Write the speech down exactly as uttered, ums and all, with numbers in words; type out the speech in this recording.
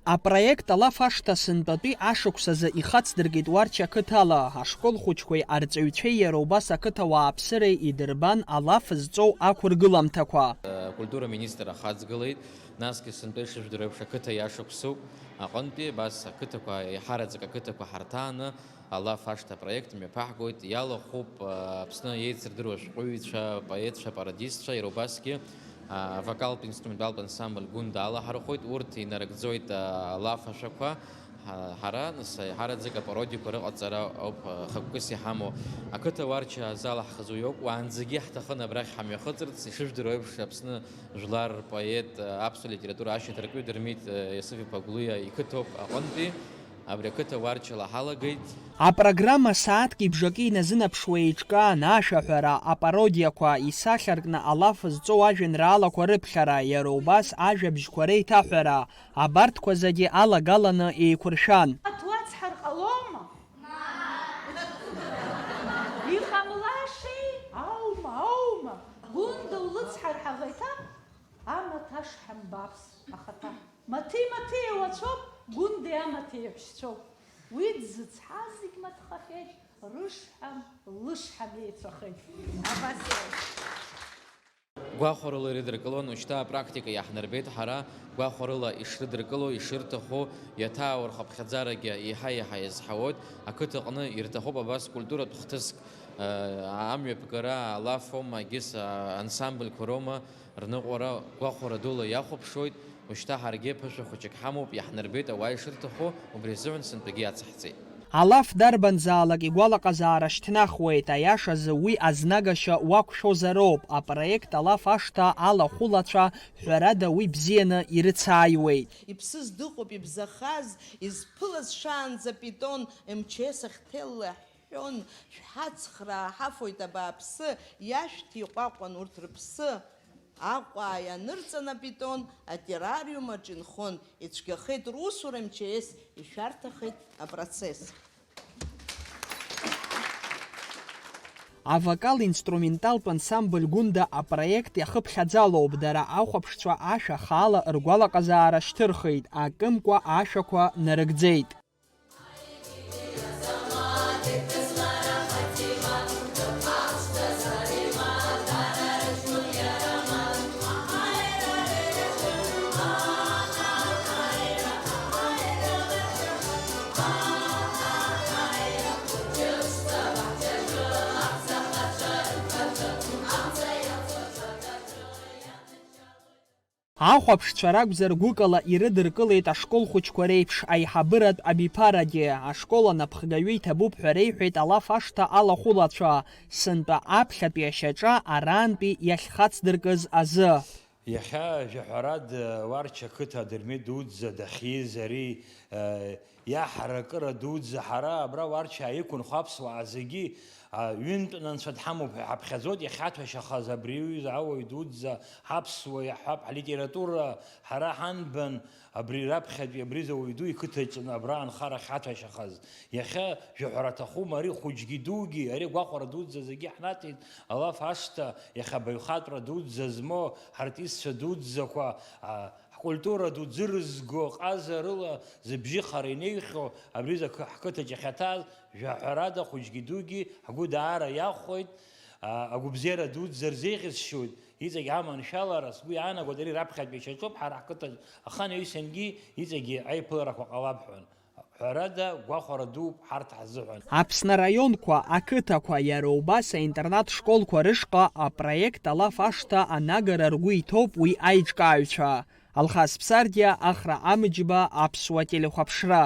Апроект Алаф ашҭа сынтәатәи ашықәсазы ихацдыркит Уарча ақыҭала. Ашкол хәыҷқәеи арҵаҩцәеи иара убас ақыҭа уааԥсыреи идырбан алаф зҵоу ақәыргыламҭақәа. Акультура министр ахаҵгылеит, насгьы сынтәа ишыжәдыруа еиԥш ақыҭа иашықәсоуп. Аҟынтәи абас ақыҭақәа, еиҳараӡак ақыҭақәа ҳарҭааны, Алаф ашҭа апроект мҩаԥаҳгоит, иалахәуп, а, Аԥсны еицырдыруа ашәҟәыҩҩцәа, поетцәа, пародистцәа, иара убасгьы, а, авокалтә инструменталтә ансамбль Гәында алаҳархәоит, урҭ инарыгӡоит, а, алаф ашәақәа. Ҳа-, ҳара, нас, аиҳараӡак апародиақәа рыҟаҵара ауп, а, хықәкыс иҳамоу. Ақыҭа Уарча залаҳхыз уи ауп, уаанӡагьы ҳҭахын абрахь ҳамҩахыҵырц, ишыжәдыруа еиԥш, Аԥсны жәлар рпоет, а, аԥсуа литература ашьаҭаркҩы Дырмит, а, Иосиф-иԥа Гәлиа иқыҭоуп аҟынтәи. Абри ақыҭа Уарчала ҳалагеит. Апрограмма сааҭки бжаки иназынаԥшуа еиҿкаан, ашәаҳәара, апародиақәа, исахьаркны алаф зҵоу ажәеинраалақәа рыԥхьара, иара убас ажәабжьқәа реиҭаҳәара, абарҭқәа зегьы алагаланы еиқәыршәан. Аҭ уацҳар ҟалома? Иҟамлашеи? Аума, аума! Гәында улыцҳар ҳаӷа иҭа? Амаҭ ашҳам бааԥс ахаҭа. Маҭи-маҭи еиуацәоуп, Гәындеи амаҭи еиҳәшьцәоуп. Уи дзыцҳаз зегь маҭхахьеит, рышҳам, лышҳам еицәахеит. Абас иоуп. Гәахәарыла ирыдыркылон, ушьҭа апрактика иаҳнарбеит ҳара, гәахәарыла ишрыдыркыло, ишырҭаху, иаҭааурхо аԥхьаӡарагьы еиҳа-еиҳа иазҳауоит. Ақыҭаҟны ирҭахуп абас культуратә хҭыск, э, амҩаԥгара, алаф аума, егьыс, а, ансамбльқәа роума, рныҟәара гәахәара дула иахәаԥшуеит, ушьҭа ҳаргьы ԥышәа хәыҷык ҳамоуп, иаҳнарбеит ауаа ишырҭаху, убри азыҳәан сынтәагьы иацаҳҵеит. Алаф дарбанзаалак игәалаҟазаара шьҭнахуеит, аиашазы уи азнагашьа уақәшәозароуп, апроект Алаф ашҭа алахәылацәа, ҳәарада, уи бзианы ирыцааиуеит. Иԥсыз дыҟоуп ибзахаз, изԥылаз шаанӡа Питон М Ч С ахь ҭелла ҳҳәон, шәҳацхраа ҳафоит абааԥсы, иашәҭ иҟәаҟәан урҭ рыԥсы. Аҟәа ианырҵан апитон атеррариум аҿы инхон, ицәгьахеит русура, М Ч С ишәарҭахеит апроцесс. Авокал-инструменталтә ансамбль Гәында апроект иахыԥхьаӡалоуп, дара ахәаԥшцәа ашәа хаала ргәалаҟазаара шьҭырхит, акымкәа ашәақәа нарыгӡеит. Ахәаԥшцәа ракәзар, гәыкала ирыдыркылеит ашкол хәыҷқәа реиԥш аиҳабыратә абиԥарагьы. Ашкол анапхгаҩы иҭабуп ҳәа реиҳәеит алаф ашҭа алахәылацәа, сынтәа аԥхьатәи ашьаҿа арантәи иахьхацдыркыз азы. Иахьа, жәаҳәарада, Уарча ақыҭа Дырмит дуӡӡа дахьиз ари, э, иаҳаракыра дуӡӡа ҳара абра Уарча иқәынхо аԥсуаа зегьы, а, ҩынтә анцәа дҳамоуп ҳәа ҳаԥхьаӡоит, иахьаҭәашьахаз абри аҩыза ауаҩ дуӡӡа ҳаԥсуа иаҳҳәап, ҳлитература ҳара ҳанбан, абри раԥхьатәи абри зауаҩ ду иқыҭаҿы абра анхара ахьаҭәашьахаз. Иахьа жәаҳәара аҭахума, ари хәыҷгьы дугьы, ари агәахәара дуӡӡа зегьы ҳнаҭеит, алаф ашҭа, иахьа абаҩхатәра дуӡӡа змоу, ҳартистцәа дуӡӡақәа, а, Ҳкультура ду ӡы рызго ҟазарыла зыбжьы хара инеихьоу абри зы ҳқыҭаҿ иахьаҭаз, жәаҳәарада, хәыҷгьы дугьы ҳгәы даара иахәоит, а, агәабзиара дуӡӡа рзеиӷьасшьоит, иҵегь аманшәалара сгәы иаанагоит, ари раԥхьатәи шьаҿоуп, ҳара ҳқыҭаҿ аханаҩсангьы иҵегьы аиԥыларақәа ҟалап ҳәа. Ҳәарада, гәахәара дууп ҳарҭ ҳзыҳәан. Аԥсны араионқәа, ақыҭақәа, иара убас аинтернат школқәа рышҟа апроект Алаф ашҭа анагара ргәы иҭоуп уи аиҿкааҩцәа. Алхас Ԥсардиа, Ахра Амыџьба, Аԥсуа телехәаԥшра.